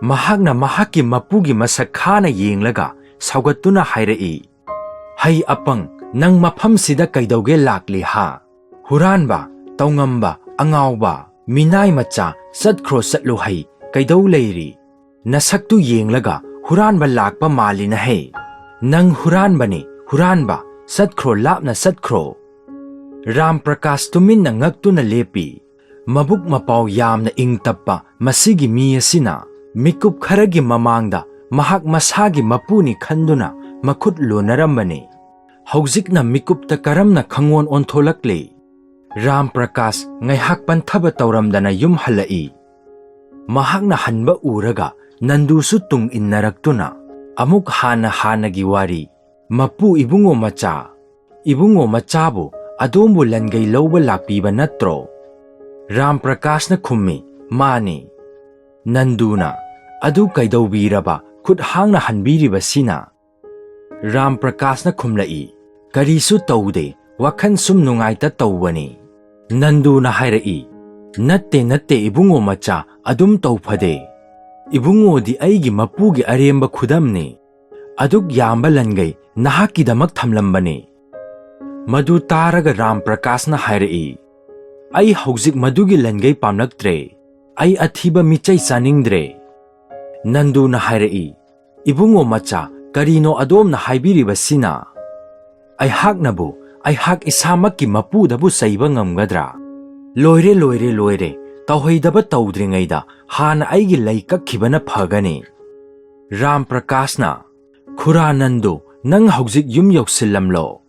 ꯃꯍꯥꯛꯅ ꯃꯍꯥꯛꯀꯤ ꯃꯄꯨꯒꯤ ꯃꯁꯛ ꯈꯥꯅ ꯌꯦꯡꯂꯒ ꯁꯥꯎꯒꯠꯇꯨꯅ ꯍꯥꯏꯔꯛꯏ, "ꯍꯩ ꯑꯄꯪ, ꯅꯪ ꯃꯐꯝꯁꯤꯗ ꯀꯩꯗꯧꯒꯦ ꯂꯥꯛꯂꯤ ꯍꯥ? ꯍꯨꯔꯥꯟꯕ, ꯇꯧꯉꯝꯕ, ꯑꯉꯥꯎꯕ, ꯃꯤꯅꯥꯏ ꯃꯆꯥ, ꯆꯠꯈ꯭ꯔꯣ ꯆꯠꯂꯨ ꯍꯩ, ꯀꯩꯗꯧ ꯂꯩꯔꯤ? ꯅꯁꯛꯇꯨ ꯌꯦꯡꯂꯒ ꯍꯨꯔꯥꯟꯕ ꯂꯥꯛꯄ ꯃꯥꯜꯂꯤꯅ ꯍꯦ꯫ ꯅꯪ ꯍꯨꯔꯥꯟꯕꯅꯤ, ꯍꯨꯔꯥꯟꯕ, ꯆꯠꯈ꯭ꯔꯣ ꯂꯥꯞꯅ ꯆꯠꯈ꯭ꯔꯣ꯫" ꯔꯥꯝ ꯄ꯭ꯔꯀꯥꯁ ꯇꯨꯃꯤꯟꯅ ꯉꯛꯇꯨꯅ ꯂꯦꯞꯄꯤ꯫ ꯃꯕꯨꯛ ꯃꯄꯥꯎ ꯌꯥꯝꯅ ꯏꯪ ꯇꯞꯄ ꯃꯁꯤꯒꯤ ꯃꯤ ꯑꯁꯤꯅ ꯃꯤꯀꯨꯞ ꯈꯔꯒꯤ ꯃꯃꯥꯡꯗ ꯃꯍꯥꯛ ꯃꯁꯥꯒꯤ ꯃꯄꯨꯅꯤ ꯈꯟꯗꯨꯅ ꯃꯈꯨꯠ ꯂꯣꯟꯅꯔꯝꯕꯅꯤ꯫ ꯍꯧꯖꯤꯛꯅ ꯃꯤꯀꯨꯞꯇ ꯀꯔꯝꯅ ꯈꯪꯑꯣꯟ ꯑꯣꯟꯊꯣꯂꯛꯂꯤ? ꯔꯥꯝ ꯄ꯭ꯔꯀꯥꯁ ꯉꯥꯏꯍꯥꯛ ꯄꯟꯊꯕ ꯇꯧꯔꯝꯗꯅ ꯌꯨꯝ ꯍꯜꯂꯛꯏ꯫ ꯃꯍꯥꯛꯅ ꯍꯟꯕ ꯎꯔꯒ ꯅꯟꯗꯨꯁꯨ ꯇꯨꯡ ꯏꯟꯅꯔꯛꯇꯨꯅ ꯑꯃꯨꯛ ꯍꯥꯟꯅ ꯍꯥꯟꯅꯒꯤ ꯋꯥꯔꯤ, "ꯃꯄꯨ ꯏꯕꯨꯡꯉꯣ ꯃꯆꯥ, ꯏꯕꯨꯡꯉꯣ ꯃꯆꯥꯕꯨ ꯑꯗꯣꯝꯕꯨ ꯂꯟꯒꯩ ꯂꯧꯕ ꯂꯥꯛꯄꯤꯕ ꯅꯠꯇ꯭ꯔꯣ?" ꯔꯥꯝ ꯄ꯭ꯔꯀꯥꯁꯅ ꯈꯨꯝꯃꯤ, "ꯃꯥꯅꯤ꯫" ꯅꯟꯗꯨꯅ, "ꯑꯗꯨ ꯀꯩꯗꯧꯕꯤꯔꯕ ꯈꯨꯠ ꯍꯥꯡꯅ ꯍꯟꯕꯤꯔꯤꯕꯁꯤꯅ?" ꯔꯥꯝ ꯄ꯭ꯔꯀꯥꯁꯅ ꯈꯨꯝꯂꯛꯏ, "ꯀꯔꯤꯁꯨ ꯇꯧꯗꯦ, ꯋꯥꯈꯜ ꯁꯨꯝ ꯅꯨꯡꯉꯥꯏꯇ ꯇꯧꯕꯅꯤ꯫" ꯅꯟꯗꯨꯅ ꯍꯥꯏꯔꯛꯏ, "ꯅꯠꯇꯦ, ꯅꯠꯇꯦ ꯏꯕꯨꯡꯉꯣ ꯃꯆꯥ, ꯑꯗꯨꯝ ꯇꯧ ꯐꯗꯦ꯫ ꯏꯕꯨꯡꯉꯣꯗꯤ ꯑꯩꯒꯤ ꯃꯄꯨꯒꯤ ꯑꯔꯦꯝꯕ ꯈꯨꯗꯝꯅꯤ꯫ ꯑꯗꯨꯛ ꯌꯥꯝꯕ ꯂꯟꯒꯩ ꯅꯍꯥꯛꯀꯤꯗꯃꯛ ꯊꯝꯂꯝꯕꯅꯤ꯫" ꯃꯗꯨ ꯇꯥꯔꯒ ꯔꯥꯝ ꯄ꯭ꯔꯀꯥꯁꯅ ꯍꯥꯏꯔꯛꯏ, "ꯑꯩ ꯍꯧꯖꯤꯛ ꯃꯗꯨꯒꯤ ꯂꯟꯒꯩ ꯄꯥꯝꯂꯛꯇ꯭ꯔꯦ꯫ ꯑꯩ ꯑꯊꯤꯕ ꯃꯤꯆꯩ ꯆꯥꯅꯤꯡꯗ꯭ꯔꯦ꯫" ꯅꯟꯗꯨꯅ ꯍꯥꯏꯔꯛꯏ, "ꯏꯕꯨꯡꯉꯣ ꯃꯆꯥ, ꯀꯔꯤꯅꯣ ꯑꯗꯣꯝꯅ ꯍꯥꯏꯕꯤꯔꯤꯕꯁꯤꯅ? ꯑꯩꯍꯥꯛꯅꯕꯨ, ꯑꯩꯍꯥꯛ ꯏꯁꯥꯃꯛꯀꯤ ꯃꯄꯨꯗꯕꯨ ꯆꯩꯕ ꯉꯝꯒꯗ꯭ꯔꯥ? ꯂꯣꯏꯔꯦ, ꯂꯣꯏꯔꯦ, ꯂꯣꯏꯔꯦ꯫ ꯇꯧꯍꯩꯗꯕ ꯇꯧꯗ꯭ꯔꯤꯉꯩꯗ ꯍꯥꯟꯅ ꯑꯩꯒꯤ ꯂꯩ ꯀꯛꯈꯤꯕꯅ ꯐꯒꯅꯤ꯫" ꯔꯥꯝ ꯄ꯭ꯔꯀꯥꯁꯅ, "ꯈꯨꯔꯥ ꯅꯟꯗꯨ, ꯅꯪ ꯍꯧꯖꯤꯛ ꯌꯨꯝ ꯌꯧꯁꯤꯜꯂꯝꯂꯣ꯫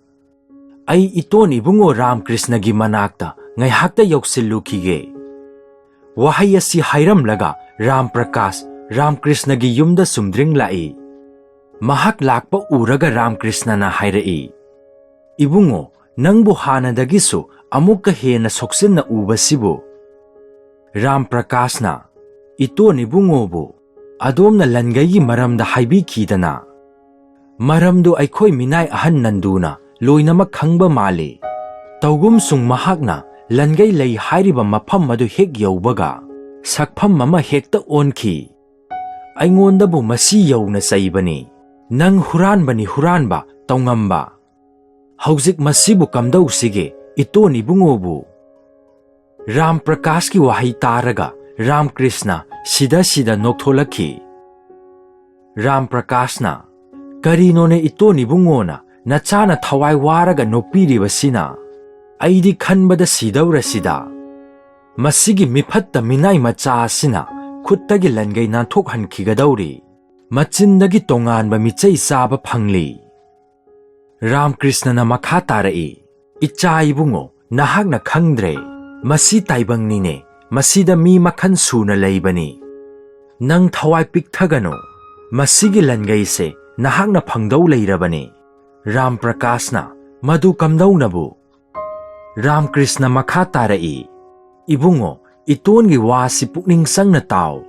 ꯑꯩ ꯏꯇꯣꯟ ꯏꯕꯨꯡꯉꯣ ꯔꯥꯝꯀ꯭ꯔꯤꯁꯅꯒꯤ ꯃꯅꯥꯛꯇ ꯉꯥꯏꯍꯥꯛꯇ ꯌꯧꯁꯤꯜꯂꯨꯈꯤꯒꯦ꯫" ꯋꯥꯍꯩ ꯑꯁꯤ ꯍꯥꯏꯔꯝꯂꯒ ꯔꯥꯝ ꯄ꯭ꯔꯀꯥꯁ ꯔꯥꯝꯀ꯭ꯔꯤꯁꯅꯒꯤ ꯌꯨꯝꯗ ꯆꯨꯝꯗ꯭ꯔꯤꯡ ꯂꯥꯛꯏ꯫ ꯃꯍꯥꯛ ꯂꯥꯛꯄ ꯎꯔꯒ ꯔꯥꯝꯀ꯭ꯔꯤꯁꯅꯅ ꯍꯥꯏꯔꯛꯏ, "ꯏꯕꯨꯡꯉꯣ, ꯅꯪꯕꯨ ꯍꯥꯟꯅꯗꯒꯤꯁꯨ ꯑꯃꯨꯛꯀ ꯍꯦꯟꯅ ꯁꯣꯛꯆꯤꯟꯅ ꯎꯕꯁꯤꯕꯨ?" ꯔꯥꯝ ꯄ꯭ꯔꯀꯥꯁꯅ, "ꯏꯇꯣꯟ ꯏꯕꯨꯡꯉꯣꯕꯨ ꯑꯗꯣꯝꯅ ꯂꯟꯒꯩꯒꯤ ꯃꯔꯝꯗ ꯍꯥꯏꯕꯤꯈꯤꯗꯅ? ꯃꯔꯝꯗꯨ ꯑꯩꯈꯣꯏ ꯃꯤꯅꯥꯏ ꯑꯍꯟ ꯅꯟꯗꯨꯅ ꯂꯣꯏꯅꯃꯛ ꯈꯪꯕ ꯃꯥꯜꯂꯤ꯫ ꯇꯧꯒꯨꯝꯁꯨꯡ ꯃꯍꯥꯛꯅ ꯂꯟꯒꯩ ꯂꯩ ꯍꯥꯏꯔꯤꯕ ꯃꯐꯝ ꯑꯗꯨ ꯍꯦꯛ ꯌꯧꯕꯒ ꯁꯛꯐꯝ ꯑꯃ ꯍꯦꯛꯇ ꯑꯣꯟꯈꯤ꯫ ꯑꯩꯉꯣꯟꯗꯕꯨ ꯃꯁꯤ ꯌꯧꯅ ꯆꯩꯕꯅꯤ꯫ ꯅꯪ ꯍꯨꯔꯥꯟꯕꯅꯤ, ꯍꯨꯔꯥꯟꯕ, ꯇꯧꯉꯝꯕ꯫ ꯍꯧꯖꯤꯛ ꯃꯁꯤꯕꯨ ꯀꯝꯗꯧꯁꯤꯒꯦ, ꯏꯇꯣꯟ ꯏꯕꯨꯡꯉꯣꯕꯨ?" ꯔꯥꯝ ꯄ꯭ꯔꯀꯥꯁꯀꯤ ꯋꯥꯍꯩ ꯇꯥꯔꯒ ꯔꯥꯝꯀ꯭ꯔꯤꯁꯅ ꯁꯤꯗ ꯁꯤꯗ ꯅꯣꯛꯊꯣꯛꯂꯛꯈꯤ꯫ ꯔꯥꯝ ꯄ꯭ꯔꯀꯥꯁꯅ, "ꯀꯔꯤꯅꯣꯅꯦ ꯏꯇꯣꯟ ꯏꯕꯨꯡꯉꯣꯅ ꯅꯆꯥꯅ ꯊꯋꯥꯏ ꯋꯥꯔꯒ ꯅꯣꯛꯄꯤꯔꯤꯕꯁꯤꯅ? ꯑꯩꯗꯤ ꯈꯟꯕꯗ ꯁꯤꯗꯧꯔꯁꯤꯗ꯫ ꯃꯁꯤꯒꯤ ꯃꯤꯐꯠꯇ ꯃꯤꯅꯥꯏ ꯃꯆꯥ ꯑꯁꯤꯅ ꯈꯨꯠꯇꯒꯤ ꯂꯟꯒꯩ ꯅꯥꯟꯊꯣꯛꯍꯟꯈꯤꯒꯗꯧꯔꯤ꯫ ꯃꯆꯤꯟꯗꯒꯤ ꯇꯣꯉꯥꯟꯕ ꯃꯤꯆꯩ ꯆꯥꯕ ꯐꯪꯂꯤ꯫" ꯔꯥꯝꯀ꯭ꯔꯤꯁꯅꯅ ꯃꯈꯥ ꯇꯥꯔꯛꯏ, "ꯏꯆꯥ ꯏꯕꯨꯡꯉꯣ, ꯅꯍꯥꯛꯅ ꯈꯪꯗ꯭ꯔꯦ꯫ ꯃꯁꯤ ꯇꯥꯏꯕꯪꯅꯤꯅꯦ, ꯃꯁꯤꯗ ꯃꯤ ꯃꯈꯜ ꯁꯨꯅ ꯂꯩꯕꯅꯤ꯫ ꯅꯪ ꯊꯋꯥꯏ ꯄꯤꯛꯊꯒꯅꯨ꯫ ꯃꯁꯤꯒꯤ ꯂꯟꯒꯩꯁꯦ ꯅꯍꯥꯛꯅ ꯐꯪꯗꯧ ꯂꯩꯔꯕꯅꯤ꯫" ꯔꯥꯝ ꯄ꯭ꯔꯀꯥꯁꯅ, "ꯃꯗꯨ ꯀꯝꯗꯧꯅꯕꯨ?" ꯔꯥꯝꯀ꯭ꯔꯤꯁꯅ ꯃꯈꯥ ꯇꯥꯔꯛꯏ, "ꯏꯕꯨꯡꯉꯣ, ꯏꯇꯣꯟꯒꯤ ꯋꯥꯁꯤ ꯄꯨꯛꯅꯤꯡ ꯆꯪꯅ ꯇꯥꯎ꯫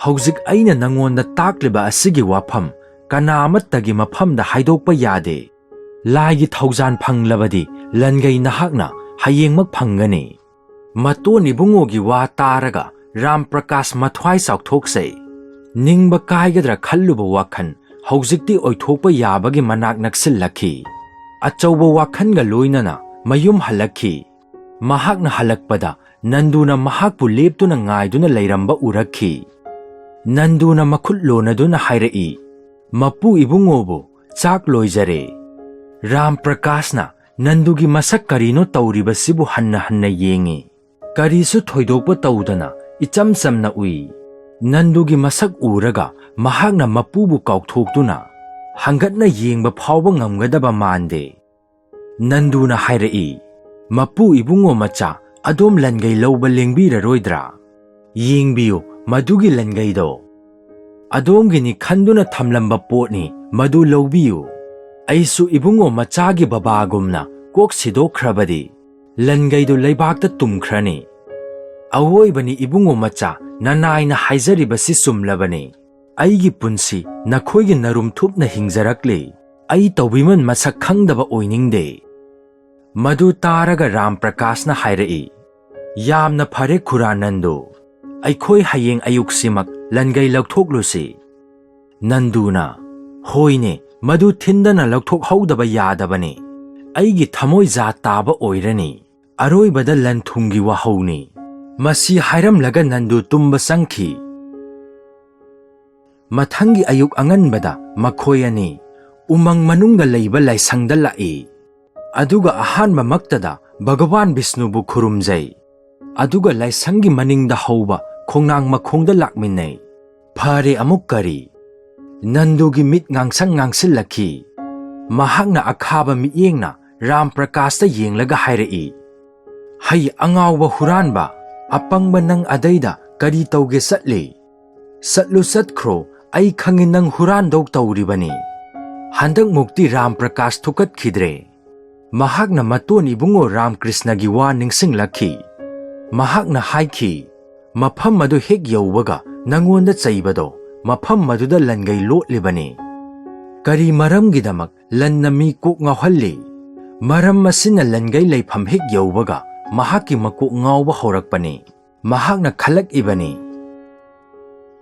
ꯍꯧꯖꯤꯛ ꯑꯩꯅ ꯅꯉꯣꯟꯗ ꯇꯥꯛꯂꯤꯕ ꯑꯁꯤꯒꯤ ꯋꯥꯐꯝ ꯀꯅꯥ ꯑꯃꯠꯇꯒꯤ ꯃꯐꯝꯗ ꯍꯥꯏꯗꯣꯛꯄ ꯌꯥꯗꯦ꯫ ꯂꯥꯏꯒꯤ ꯊꯧꯖꯥꯟ ꯐꯪꯂꯕꯗꯤ ꯂꯟꯒꯩ ꯅꯍꯥꯛꯅ ꯍꯌꯦꯡꯃꯛ ꯐꯪꯒꯅꯤ꯫ ꯃꯇꯣꯟ ꯏꯕꯨꯡꯉꯣꯒꯤ ꯋꯥ ꯇꯥꯔꯒ ꯔꯥꯝ ꯄ꯭ꯔꯀꯥꯁ ꯃꯊ꯭ꯋꯥꯏ ꯆꯥꯎꯊꯣꯛꯆꯩ꯫ ꯅꯤꯡꯕ ꯀꯥꯏꯒꯗ꯭ꯔꯥ ꯈꯜꯂꯨꯕ ꯋꯥꯈꯜ ꯍꯧꯖꯤꯛꯇꯤ ꯑꯣꯏꯊꯣꯛꯄ ꯌꯥꯕꯒꯤ ꯃꯅꯥꯛ ꯅꯛꯁꯤꯜꯂꯛꯈꯤ꯫ ꯑꯆꯧꯕ ꯋꯥꯈꯜꯒ ꯂꯣꯏꯅꯅ ꯃꯌꯨꯝ ꯍꯜꯂꯛꯈꯤ꯫ ꯃꯍꯥꯛꯅ ꯍꯜꯂꯛꯄꯗ ꯅꯟꯗꯨꯅ ꯃꯍꯥꯛꯄꯨ ꯂꯦꯞꯇꯨꯅ ꯉꯥꯏꯗꯨꯅ ꯂꯩꯔꯝꯕ ꯎꯔꯛꯈꯤ꯫ ꯅꯟꯗꯨꯅ ꯃꯈꯨꯠ ꯂꯣꯟꯅꯗꯨꯅ ꯍꯥꯏꯔꯛꯏ, "ꯃꯄꯨ ꯏꯕꯨꯡꯉꯣꯕꯨ ꯆꯥꯛ ꯂꯣꯏꯖꯔꯦ"꯫ ꯔꯥꯝ ꯄ꯭ꯔꯀꯥꯁꯅ ꯅꯟꯗꯨꯒꯤ ꯃꯁꯛ ꯀꯔꯤꯅꯣ ꯇꯧꯔꯤꯕꯁꯤꯕꯨ ꯍꯟꯅ ꯍꯟꯅ ꯌꯦꯡꯉꯤ꯫ ꯀꯔꯤꯁꯨ ꯊꯣꯏꯗꯣꯛꯄ ꯇꯧꯗꯅ ꯏꯆꯝ ꯆꯝꯅ ꯎꯏ꯫ ꯅꯟꯗꯨꯒꯤ ꯃꯁꯛ ꯎꯔꯒ ꯃꯍꯥꯛꯅ ꯃꯄꯨꯕꯨ ꯀꯥꯎꯊꯣꯛꯇꯨꯅ ꯍꯪꯒꯠꯅ ꯌꯦꯡꯕ ꯐꯥꯎꯕ ꯉꯝꯒꯗꯕ ꯃꯥꯟꯗꯦ꯫ ꯅꯟꯗꯨꯅ ꯍꯥꯏꯔꯛꯏ, "ꯃꯄꯨ ꯏꯕꯨꯡꯉꯣ ꯃꯆꯥ, ꯑꯗꯣꯝ ꯂꯟꯒꯩ ꯂꯧꯕ ꯂꯦꯡꯕꯤꯔꯔꯣꯏꯗ꯭ꯔꯥ? ꯌꯦꯡꯕꯤꯌꯨ, ꯃꯗꯨꯒꯤ ꯂꯟꯒꯩꯗꯣ꯫ ꯑꯗꯣꯝꯒꯤꯅꯤ ꯈꯟꯗꯨꯅ ꯊꯝꯂꯝꯕ ꯄꯣꯠꯅꯤ, ꯃꯗꯨ ꯂꯧꯕꯤꯌꯨ꯫ ꯑꯩꯁꯨ ꯏꯕꯨꯡꯉꯣ ꯃꯆꯥꯒꯤ ꯕꯕꯥꯒꯨꯝꯅ ꯀꯣꯛ ꯁꯤꯗꯣꯛꯈ꯭ꯔꯕꯗꯤ ꯂꯟꯒꯩꯗꯨ ꯂꯩꯕꯥꯛꯇ ꯇꯨꯝꯈ꯭ꯔꯅꯤ꯫ ꯑꯋꯣꯏꯕꯅꯤ ꯏꯕꯨꯡꯉꯣ ꯃꯆꯥ, ꯅꯅꯥꯏꯅ ꯍꯥꯏꯖꯔꯤꯕꯁꯤ ꯆꯨꯝꯂꯕꯅꯤ꯫ ꯑꯩꯒꯤ ꯄꯨꯟꯁꯤ ꯅꯈꯣꯏꯒꯤ ꯅꯔꯨꯝ ꯊꯨꯞꯅ ꯍꯤꯡꯖꯔꯛꯂꯤ꯫ ꯑꯩ ꯇꯧꯕꯤꯃꯟ ꯃꯁꯛ ꯈꯪꯗꯕ ꯑꯣꯏꯅꯤꯡꯗꯦ"꯫ ꯃꯗꯨ ꯇꯥꯔꯒ ꯔꯥꯝ ꯄ꯭ꯔꯀꯥꯁꯅ ꯍꯥꯏꯔꯛꯏ, "ꯌꯥꯝꯅ ꯐꯔꯦ ꯈꯨꯔꯥ ꯅꯟꯗꯨ, ꯑꯩꯈꯣꯏ ꯍꯌꯦꯡ ꯑꯌꯨꯛꯁꯤꯃꯛ ꯂꯟꯒꯩ ꯂꯧꯊꯣꯛꯂꯨꯁꯤ"꯫ ꯅꯟꯗꯨꯅ, "ꯍꯣꯏꯅꯦ, ꯃꯗꯨ ꯊꯤꯟꯗꯅ ꯂꯧꯊꯣꯛꯍꯧꯗꯕ ꯌꯥꯗꯕꯅꯤ꯫ ꯑꯩꯒꯤ ꯊꯃꯣꯏ ꯖꯥꯠ ꯇꯥꯕ ꯑꯣꯏꯔꯅꯤ꯫ ꯑꯔꯣꯏꯕꯗ ꯂꯟ ꯊꯨꯝꯒꯤ ꯋꯥꯍꯧꯅꯤ"꯫ ꯃꯁꯤ ꯍꯥꯏꯔꯝꯂꯒ ꯅꯟꯗꯨ ꯇꯨꯝꯕ ꯆꯪꯈꯤ꯫ ꯃꯊꯪꯒꯤ ꯑꯌꯨꯛ ꯑꯉꯟꯕꯗ ꯃꯈꯣꯏ ꯑꯅꯤ ꯎꯃꯪ ꯃꯅꯨꯡꯗ ꯂꯩꯕ ꯂꯥꯏꯁꯪꯗ ꯂꯥꯛꯏ꯫ ꯑꯗꯨꯒ ꯑꯍꯥꯟꯕꯃꯛꯇꯗ ꯚꯒꯋꯥꯟ ꯕꯤꯁꯅꯨꯕꯨ ꯈꯨꯔꯨꯝꯖꯩ꯫ ꯑꯗꯨꯒ ꯂꯥꯏꯁꯪꯒꯤ ꯃꯅꯤꯡꯗ ꯍꯧꯕ ꯈꯣꯡꯅꯥꯡ ꯃꯈꯣꯡꯗ ꯂꯥꯛꯃꯤꯟꯅꯩ꯫ ꯐꯔꯦ, ꯑꯃꯨꯛ ꯀꯔꯤ? ꯅꯟꯗꯨꯒꯤ ꯃꯤꯠ ꯉꯥꯡꯁꯪ ꯉꯥꯡꯁꯤꯜꯂꯛꯈꯤ꯫ ꯃꯍꯥꯛꯅ ꯑꯈꯥꯕ ꯃꯤꯠꯌꯦꯡꯅ ꯔꯥꯝ ꯄ꯭ꯔꯀꯥꯁꯇ ꯌꯦꯡꯂꯒ ꯍꯥꯏꯔꯛꯏ, "ꯍꯩ ꯑꯉꯥꯎꯕ ꯍꯨꯔꯥꯟꯕ, ꯑꯄꯪꯕ ꯅꯪ ꯑꯗꯩꯗ ꯀꯔꯤ ꯇꯧꯒꯦ ꯆꯠꯂꯤ? ꯆꯠꯂꯨ ꯆꯠꯈ꯭ꯔꯣ, ꯑꯩ ꯈꯪꯏ ꯅꯪ ꯍꯨꯔꯥꯟꯗꯧ ꯇꯧꯔꯤꯕꯅꯤ"꯫ ꯍꯟꯗꯛꯃꯨꯛꯇꯤ ꯔꯥꯝ ꯄ꯭ꯔꯀꯥꯁ ꯊꯨꯀꯠꯈꯤꯗ꯭ꯔꯦ꯫ ꯃꯍꯥꯛꯅ ꯃꯇꯣꯟ ꯏꯕꯨꯡꯉꯣ ꯔꯥꯝꯀ꯭ꯔꯤꯁꯅꯒꯤ ꯋꯥ ꯅꯤꯡꯁꯤꯡꯂꯛꯈꯤ꯫ ꯃꯍꯥꯛꯅ ꯍꯥꯏꯈꯤ, "ꯃꯐꯝ ꯑꯗꯨ ꯍꯦꯛ ꯌꯧꯕꯒ ꯅꯪꯉꯣꯟꯗ ꯆꯩꯕꯗꯣ ꯃꯐꯝ ꯑꯗꯨꯗ ꯂꯟꯒꯩ ꯂꯣꯠꯂꯤꯕꯅꯤ"꯫ ꯀꯔꯤ ꯃꯔꯝꯒꯤꯗꯃꯛ ꯂꯟꯅ ꯃꯤ ꯀꯣꯛ ꯉꯥꯎꯍꯜꯂꯤ? ꯃꯔꯝ ꯑꯁꯤꯅ ꯂꯟꯒꯩ ꯂꯩꯐꯝ ꯍꯦꯛ ꯌꯧꯕꯒ ꯃꯍꯥꯛꯀꯤ ꯃꯀꯣꯛ ꯉꯥꯎꯕ ꯍꯧꯔꯛꯄꯅꯤ꯫ ꯃꯍꯥꯛꯅ ꯈꯜꯂꯛꯏꯕꯅꯤ,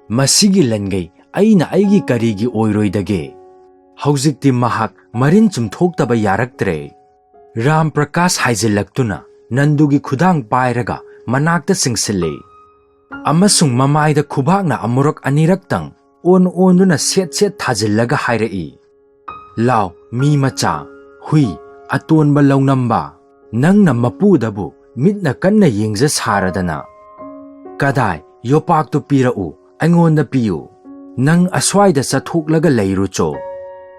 "ꯃꯁꯤꯒꯤ ꯂꯟꯒꯩ ꯑꯩꯅ ꯑꯩꯒꯤ ꯀꯔꯤꯒꯤ ꯑꯣꯏꯔꯣꯏꯗꯒꯦ?" ꯍꯧꯖꯤꯛꯇꯤ ꯃꯍꯥꯛ ꯃꯔꯤꯟ ꯆꯨꯝꯊꯣꯛꯇꯕ ꯌꯥꯔꯛꯇ꯭ꯔꯦ꯫ ꯔꯥꯝ ꯄ꯭ꯔꯀꯥꯁ ꯍꯥꯏꯖꯤꯜꯂꯛꯇꯨꯅ ꯅꯟꯗꯨꯒꯤ ꯈꯨꯗꯥꯡ ꯄꯥꯏꯔꯒ ꯃꯅꯥꯛꯇ ꯆꯤꯡꯁꯤꯜꯂꯦ꯫ ꯑꯃꯁꯨꯡ ꯃꯃꯥꯏꯗ ꯈꯨꯕꯥꯛꯅ ꯑꯃꯨꯔꯛ ꯑꯅꯤꯔꯛꯇꯪ ꯑꯣꯟ ꯑꯣꯟꯗꯨꯅ ꯁꯦꯠ ꯁꯦꯠ ꯊꯥꯖꯤꯜꯂꯒ ꯍꯥꯏꯔꯛꯏ, "ꯂꯥꯎ, ꯃꯤ ꯃꯆꯥ, ꯍꯨꯏ, ꯑꯇꯣꯟꯕ ꯂꯧꯅꯝꯕ, ꯅꯪꯅ ꯃꯄꯨꯗꯕꯨ ꯃꯤꯠꯅ ꯀꯟꯅ ꯌꯦꯡꯖ ꯁꯥꯔꯗꯅ꯫ ꯀꯗꯥꯏ, ꯌꯣꯄꯥꯛꯇꯨ ꯄꯤꯔꯛꯎ, ꯑꯩꯉꯣꯟꯗ ꯄꯤꯌꯨ꯫ ꯅꯪ ꯑꯁ꯭ꯋꯥꯏꯗ ꯆꯠꯊꯣꯛꯂꯒ ꯂꯩꯔꯨꯆꯣ꯫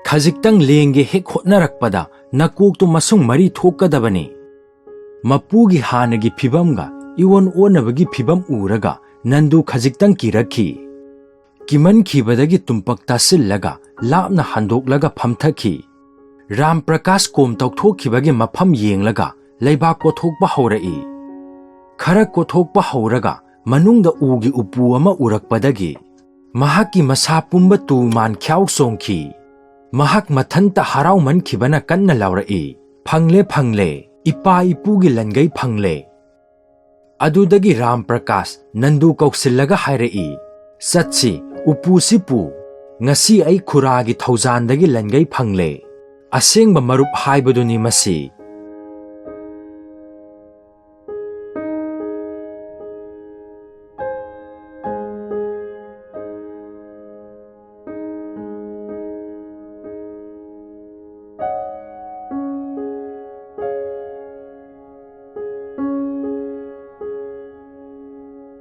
ꯈꯖꯤꯛꯇꯪ ꯂꯦꯡꯒꯦ ꯍꯦꯛ ꯍꯣꯠꯅꯔꯛꯄꯗ ꯅꯀꯣꯛꯇꯨ ꯃꯁꯨꯡ ꯃꯔꯤ ꯊꯣꯛꯀꯗꯕꯅꯤ"꯫ ꯃꯄꯨꯒꯤ ꯍꯥꯟꯅꯒꯤ ꯐꯤꯕꯝꯒ ꯏꯑꯣꯟ ꯑꯣꯟꯅꯕꯒꯤ ꯐꯤꯕꯝ ꯎꯔꯒ ꯅꯟꯗꯨ ꯈꯖꯤꯛꯇꯪ ꯀꯤꯔꯛꯈꯤ꯫ ꯀꯤꯃꯟꯈꯤꯕꯗꯒꯤ ꯇꯨꯝꯄꯛ ꯇꯥꯁꯤꯜꯂꯒ ꯂꯥꯞꯅ ꯍꯟꯗꯣꯛꯂꯒ ꯐꯝꯊꯈꯤ꯫ ꯔꯥꯝ ꯄ꯭ꯔꯀꯥꯁ ꯀꯣꯝ ꯇꯧꯊꯣꯛꯈꯤꯕꯒꯤ ꯃꯐꯝ ꯌꯦꯡꯂꯒ ꯂꯩꯕꯥꯛ ꯀꯣꯊꯣꯛꯄ ꯍꯧꯔꯛꯏ꯫ ꯈꯔ ꯀꯣꯊꯣꯛꯄ ꯍꯧꯔꯒ ꯃꯅꯨꯡꯗ ꯎꯒꯤ ꯎꯄꯨ ꯑꯃ ꯎꯔꯛꯄꯗꯒꯤ ꯃꯍꯥꯛꯀꯤ ꯃꯁꯥ ꯄꯨꯝꯕ ꯇꯨ ꯃꯥꯟ ꯈ꯭ꯌꯥꯎ ꯆꯣꯡꯈꯤ꯫ ꯃꯍꯥꯛ ꯃꯊꯟꯇ ꯍꯔꯥꯎꯃꯟꯈꯤꯕꯅ ꯀꯟꯅ ꯂꯥꯎꯔꯛꯏ, "ꯐꯪꯂꯦ, ꯐꯪꯂꯦ, ꯏꯄꯥ ꯏꯄꯨꯒꯤ ꯂꯟꯒꯩ ꯐꯪꯂꯦ"꯫ ꯑꯗꯨꯗꯒꯤ ꯔꯥꯝ ꯄ꯭ꯔꯀꯥꯁ ꯅꯟꯗꯨ ꯀꯧꯁꯤꯜꯂꯒ ꯍꯥꯏꯔꯛꯏ, "ꯆꯠꯁꯤ, ꯎꯄꯨꯁꯤ ꯄꯨ꯫ ꯉꯁꯤ ꯑꯩ ꯈꯨꯔꯥꯒꯤ ꯊꯧꯖꯥꯟꯗꯒꯤ ꯂꯟꯒꯩ ꯐꯪꯂꯦ꯫ ꯑꯁꯦꯡꯕ ꯃꯔꯨꯞ ꯍꯥꯏꯕꯗꯨꯅꯤ ꯃꯁꯤ"꯫